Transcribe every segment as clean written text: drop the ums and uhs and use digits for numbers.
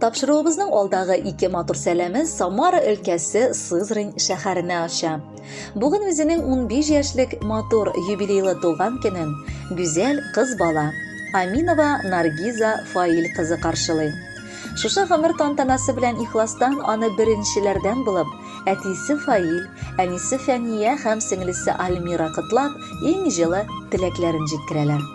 Тапшыруыбызның алдагы ике матур сәламе Самара өлкәсе Сызрань шәһәренә оча. Бүген үзенең 15 яшьлек матур юбилейлы туган көнен гүзәл кыз бала Аминова Наргиза Фаил кызы каршылый. Шушы гомер тантанасы белән ихластан аны беренчеләрдән булып әтисе Фаил, әнисе Фәния һәм сеңлесе Альмира котлап, иң җылы теләкләрен җиткерәләр.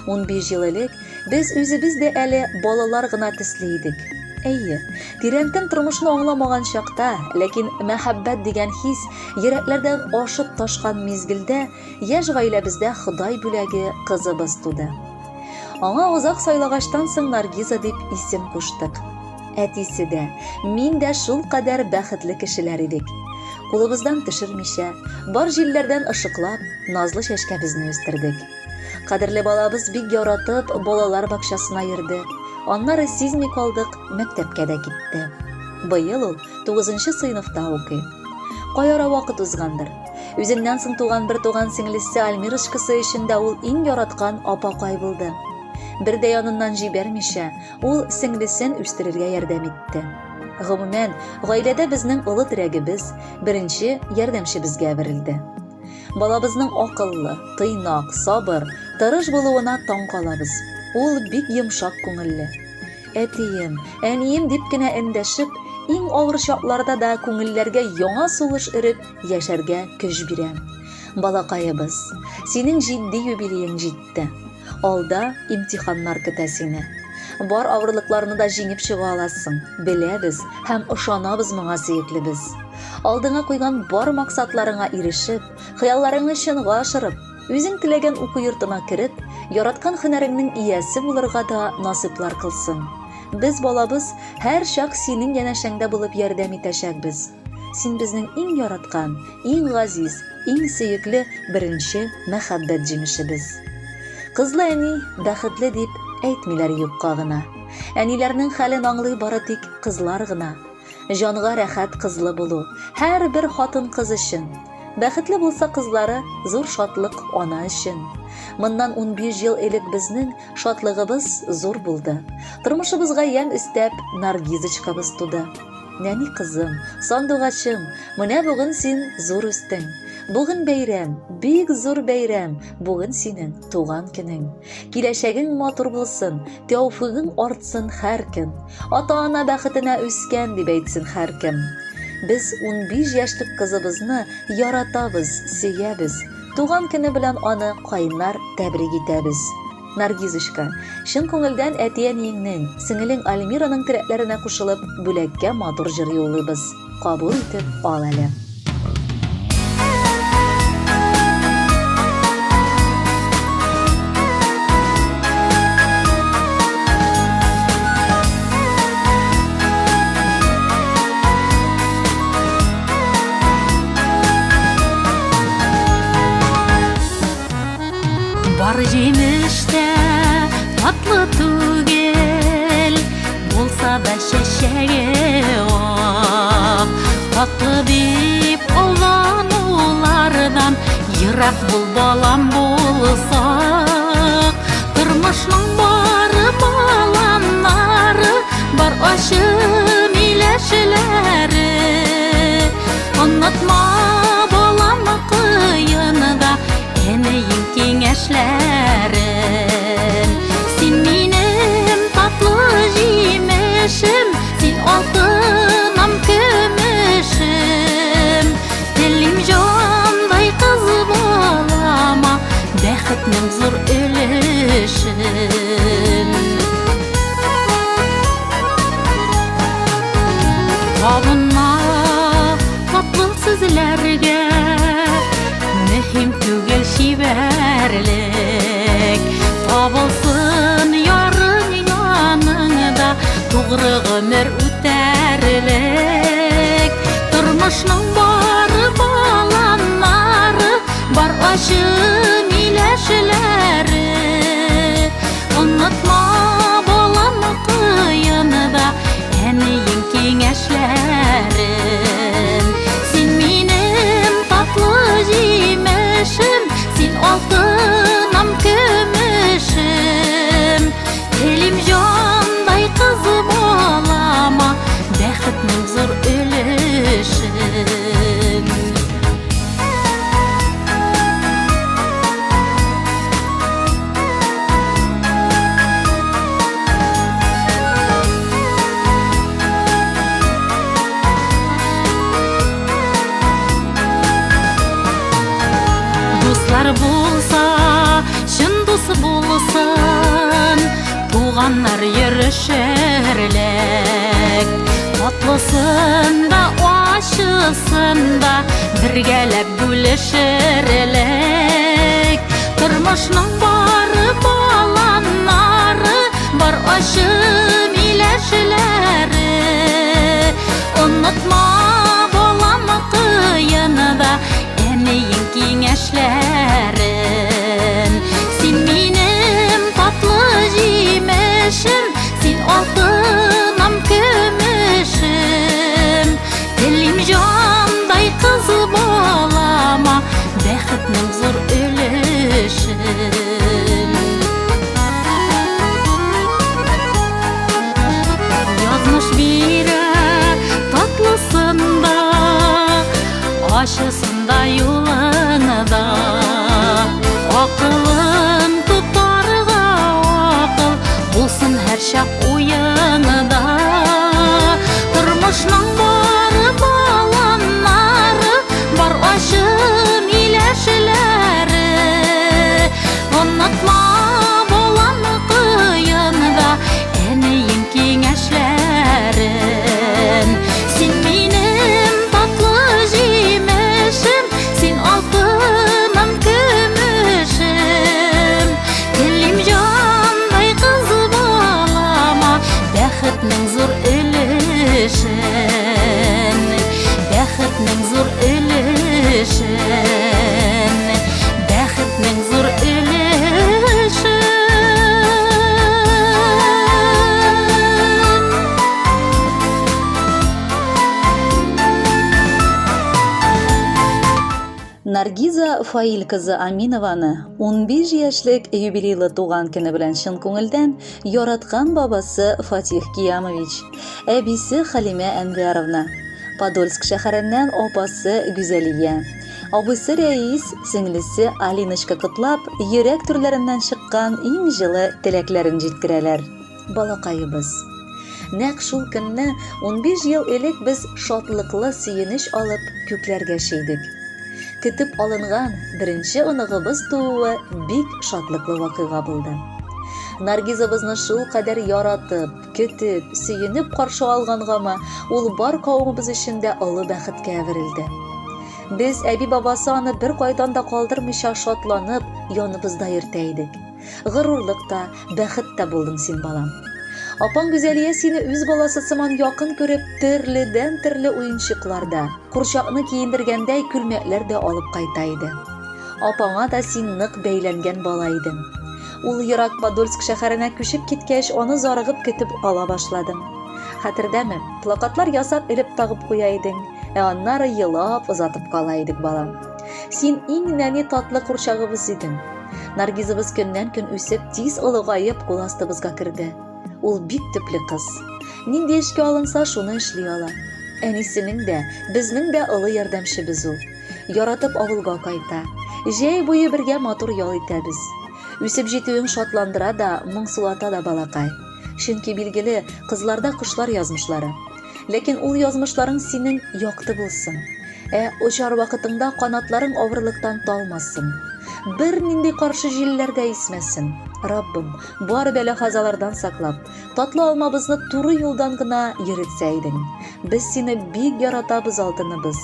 15 ел элек без үзебез дә әле балалар гына төсле идек. Әйе, тирәнтен тормышны аңламаган чакта, ләкин мәхәббәт дигән хис йөрәкләрдән ашып ташкан мизгелдә яшь гаиләбездә Ходай бүләге кызыбыз туды. Аңа озак сайлагачтан соң Наргиза дип исем куштык. Әтисе дә, мин дә шулкадәр бәхетле кешеләр идек. Кулыбыздан төшермичә, бар җилләрдән ышыклап, назлы чәчкәбезне үстердек. Кадерле балабыз бик яратып балалар бакчасына йөрде. Аннары сизми калдык, мәктәпкә дә китте. Быел ул 9 сыйныфта укый. Кай ара вакыт узгандыр. Үзеннән соң туган бер туган сеңлесе Альмирочкасы өчен дә ул иң яраткан апакай булды. Бер дә яныннан җибәрмичә, ул сеңлесен үстерергә ярдәм итте. Гомумән, гаиләдә безнең олы терәгебез, беренче ярдәмчебезгә әверелде. Балабызның акыллы, тыйнак, сабыр, тырыш булуына таң калабыз. Ул бик йомшак күңелле. Әтием, әнием дип кенә эндәшеп, иң авыр чакларда да күңелләргә яңа сулыш өреп, яшәргә көч бирә. Балакаебыз, синең җитди юбилеең җитте. Алда имтиханнар көтә сине. Бар авырлыкларны да җиңеп чыга аласың, беләбез һәм ышанабыз моңа, сөеклебез. Алдыңа куйган бар максатларыңа ирешеп, хыялларыңны чынга ашырып, үзең теләгән уку йортына кереп, яраткан һөнәреңнең иясе булырга да насыйплар кылсын. Без, балабыз, һәрчак синең янәшәңдә булып ярдәм итәчәкбез. Син безнең иң яраткан, иң газиз, иң сөекле беренче мәхәббәт җимешебез. Кызлы әни бәхетле дип әйтмиләр юкка гына. Әниләрнең хәлен аңлый бары тик кызлар гына. Җанга рәхәт кызлы булу, һәрбер хатын-кыз өчен. Бәхетле булса кызлары, зур шатлык ана өчен. Моннан 15 ел элек безнең шатлыгыбыз зур булды. Тормышыбызга ямь өстәп, Наргизочкабыз туды. Нәни кызым, сандугачым, менә бүген син зур үстең. Бүген бәйрәм, бик зур бәйрәм, бүген синең туган көнең. Киләчәгең матур булсын, тәүфигың артсын һәр көн. Ата-ана бәхетенә үскән дип әйтсен һәркем. Без 15 яшьлек кызыбызны яратабыз, сөябез. Туган көне белән аны кайнар тәбрик итәбез. Наргизочка, чын күңелдән әти-әниеңнең, сеңелең Альмираның теләкләренә кушылып, бүләккә матур җыр юллыйбыз. Кабул итеп ал әле. Бар җимеш тә татлы түгел, булса да чәчәге ак. Татлы дип алданулардан ерак бул, балам, булсак. Тормышның бары баланнары, бар ачы миләшләре. Онытма, балам, кыенда Әниең киңәшләрен. Син минем татлы җимешем, син алтыным, көмешем. Телим җандай кыз балама бәхетнең зур өлешен. Табынма татлы сүзләргә, мөһим түгел чибәрлек. Табылсын ярың яныңда, тугры гомер үтәрлек. Тормышның бары баланнары, бар ачы миләшләре. Онытма, балам, кыенда әниең киңәшләрен. Син минем татлы җимешем, син алтыным, көмешем. Телим җандай кыз балама. Туганнар йөрешерлек. Татлысын да, ачысын да бергәләп бүлешерлек. Тормышның бары баланнары, бар ачы миләшләре. Онытма, балам, кыены да әниең киңәшләрен. Син минем татлы җимешем, син алтыным, көмешем. Телим җандай кыз балама бәхетнең зур өлешен. Язмыш бирә татлысын да, ачысын да юлыңда. Акылын тотарга акыл булсын һәрчак уеңда. Тормышның бары баланнары, бар ачы миләшләре. Онытма, балам, кыенда әниең киңәшләрен. Син минем татлы җимешем, син алтыным, көмешем. Телим җандай кыз балама бәхетнең зур өлешен. Бәхетнең зур өлешен. Бәхетнең зур өлешен. Наргиза Фаил кызы Аминованы 15 яшьлек юбилейлы туган көне белән чын күңелдән яраткан бабасы Фатих Киямович, әбисе Халимә Әнвәровна, Подольск шәһәреннән апасы Гүзәлия, абыйсы Рәис, сеңлесе Алиночка котлап, йөрәк түрләреннән чыккан иң җылы теләкләрен җиткерәләр. Балакаебыз. Нәкъ шул көнне 15 ел элек без шатлыклы сөенеч алып күкләргә чөйдек. Көтеп алынган беренче оныгыбыз тууы бик шатлыклы вакыйга булды. Наргизабызны шул кадәр яратып, көтеп, сөенеп каршы алгангамы, ул бар кавымыбыз өчен дә олы бәхеткә әверелде. Без әби-бабасы аны бер кайдан да калдырмыйча шатланып, яныбызда йөртә идек. Горурлык та, бәхет тә булдың син, балам. Апаң Гүзәлия сине үз баласы сыман якын күреп, төрледән-төрле уенчыклар да, курчакны киендергәндәй күлмәкләр дә алып кайта иде. Апаңа да син нык бәйләнгән бала идең. Ул ерак Подольск шәһәренә күчеп киткәч, аны зарыгып көтеп ала башладың. Хәтердәме, плакатлар ясап элеп тагып куя идең, ә аннары елап озатып кала идек, балам. Син иң нәни татлы курчагыбыз идең. Наргизыбыз көннән-көн үсеп, тиз олыгаеп, кул астыбызга керде. Ул бик төпле кыз. Нинди эшкә алынса, шуны эшли ала. Әнисенең дә, безнең дә олы ярдәмчебез ул. Яратып авылга кайта. Җәй буе бергә матур ял итәбез. Үсеп җитүең шатландыра да, моңсулата да, балакай. Чөнки, билгеле, кызларда кошлар язмышлары. Ләкин ул язмышларың синең якты булсын. Ә очар вакытыңда канатларың авырлыктан талмасын. Бернинди каршы җилләр дә исмәсен. Раббым, бар бәла-казалардан саклап, татлы алмабызны туры юлдан гына йөретсә идең. Без сине бик яратабыз, алтыныбыз.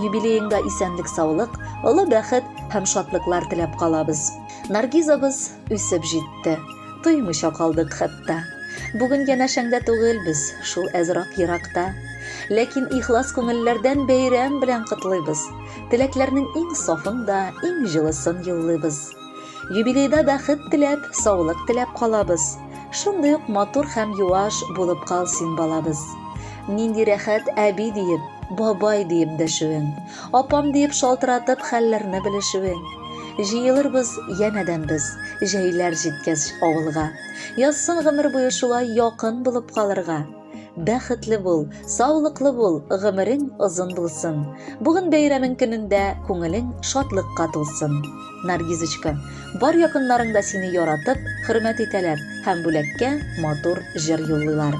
Юбилееңда исәнлек-саулык, олы бәхет һәм шатлыклар теләп калабыз. Наргизабыз үсеп җитте. Тоймыйча калдык хәтта. Бүген янәшәңдә түгелбез, шул әзрак еракта. Ләкин ихлас күңелләрдән бәйрәм белән котлыйбыз. Теләкләрнең иң сафын да, иң җылысын юллыйбыз. Юбилейда бәхет теләп, саулык теләп калабыз. Шундый ук матур һәм юаш булып кал син, балабыз. Нинди рәхәт әби диеп, бабай диеп дәшүең, апам диеп шалтыратып хәлләрне белешүең. Җыелырбыз янәдән без, җәйләр җиткәч авылга. Язсын гомер буе шулай якын булып калырга. Бәхетле бул, саулыклы бул, гомерең озын булсын. Бүген бәйрәмең көнендә күңелең шатлыкка тулсын. Наргизочка, бар якыннарың да сине яратып, хөрмәт итәләр һәм бүләккә матур җыр юллыйлар.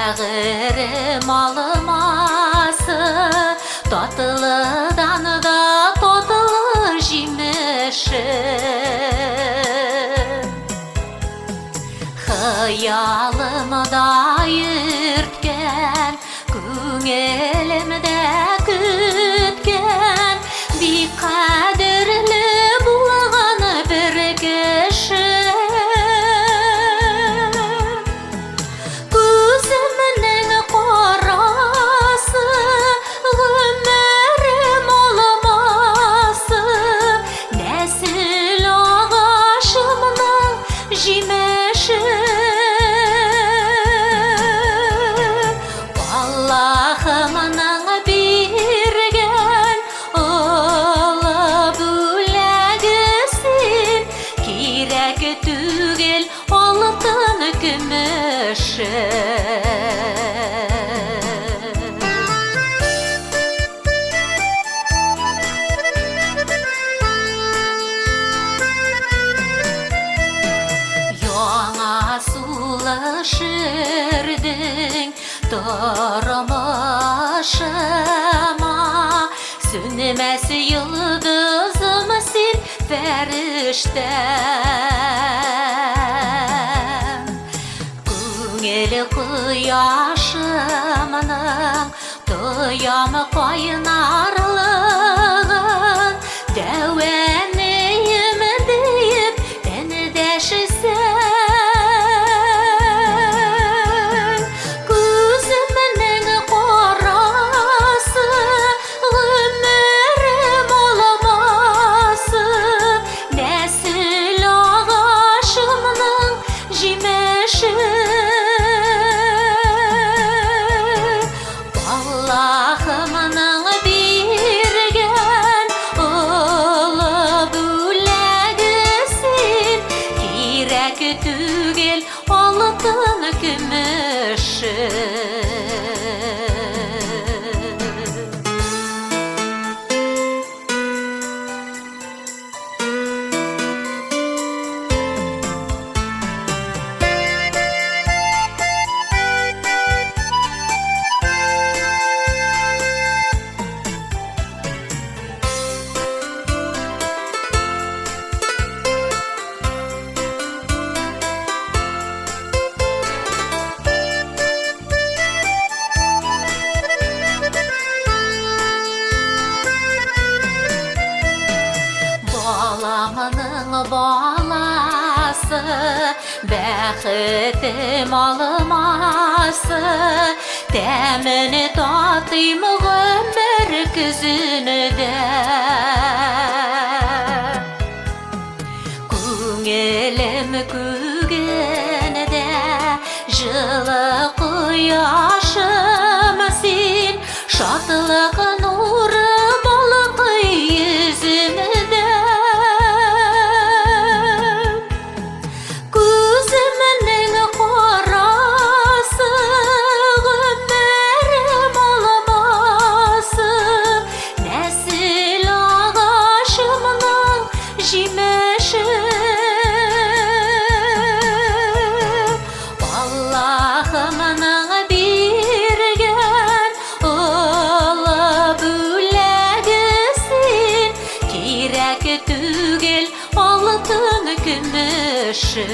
Бәгырем алмасы, татлыдан да татлы җимеше. Хыялымда йөрткән, күңелемдә көткән, бик кадерле булган бер кеше. Күземнең карасы, гомерем алмасы, нәсел агачымның җимеше. Аллаһымның биргән олы бүләге син, кирәк түгел алтын көмеше. Яңа сулыш өрдең тормышыма, сүнмәс йолдызым син, фәрештәм. Күңел кояшымның тоям кайнарлыгын, дәүәнеем диеп эндәшсәң. Күземнең карасы, гомерем алмасы, нәсел агачымның җимеше. Аллаһымның биргән олы бүләге син, кирәк түгел алтын көмеше. Баламның баласы, бәхетем алмасы, тәмен татыйм гомер көзендә. Күңелем күгендә җылы кояшым син, шатлык нуры балкый йөземдә. Күземнең карасы, гомерем алмасы, нәсел агачымның җимеше. Аллаһымның биргән олы бүләге син, кирәк түгел алтын көмеше.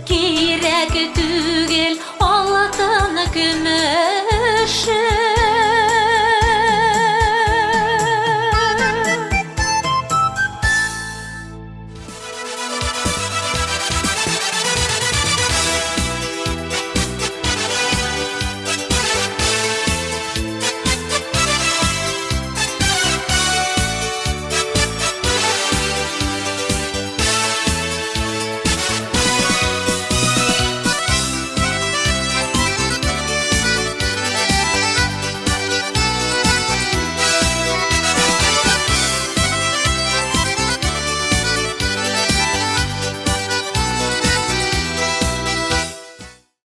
Кирәк түгел алтын көмеше.